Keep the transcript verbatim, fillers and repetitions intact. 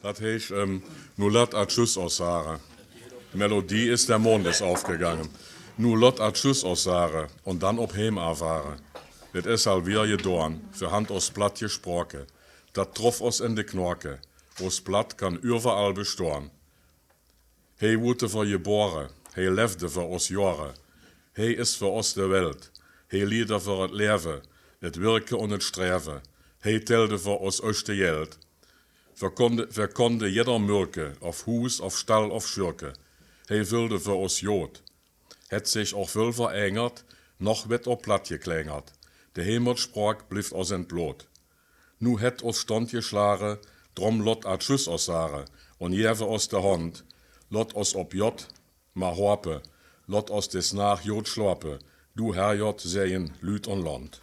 Dat heescht, ähm, nu lot a tschüss os sare. Melodie is: Der Mond is aufgegange. Nu lot a tschüss os sare un dann op heem a vare. Et es al wier jedoan, vier hant os Platt jesproake. Dat troff os en de Knoake. Os Platt kann üvverall bestoan. Hee wudde vier jebore, hee levde vier os Joare. Hee is vier os de Welt, hee liede vier et Lewe, et Wirke un et Strewe. Hee telde vier os eeschte Jeld. Vier konde, vier konde jedder mürke, of Huus, of Stall, of Schürke. Hee wölde vier os jod. Hät sich och völl verengert, noch weed op Platt jeklengert. De Heematsproak blifft os entblot. Nu hät os Stond jeschlare, drum lot a tschüss os sare, un jäwe os de Hond. Lot os op jod ma hope, lot os des Naach jod schlope, du Herrjod, Säajen, Lüd un Lond.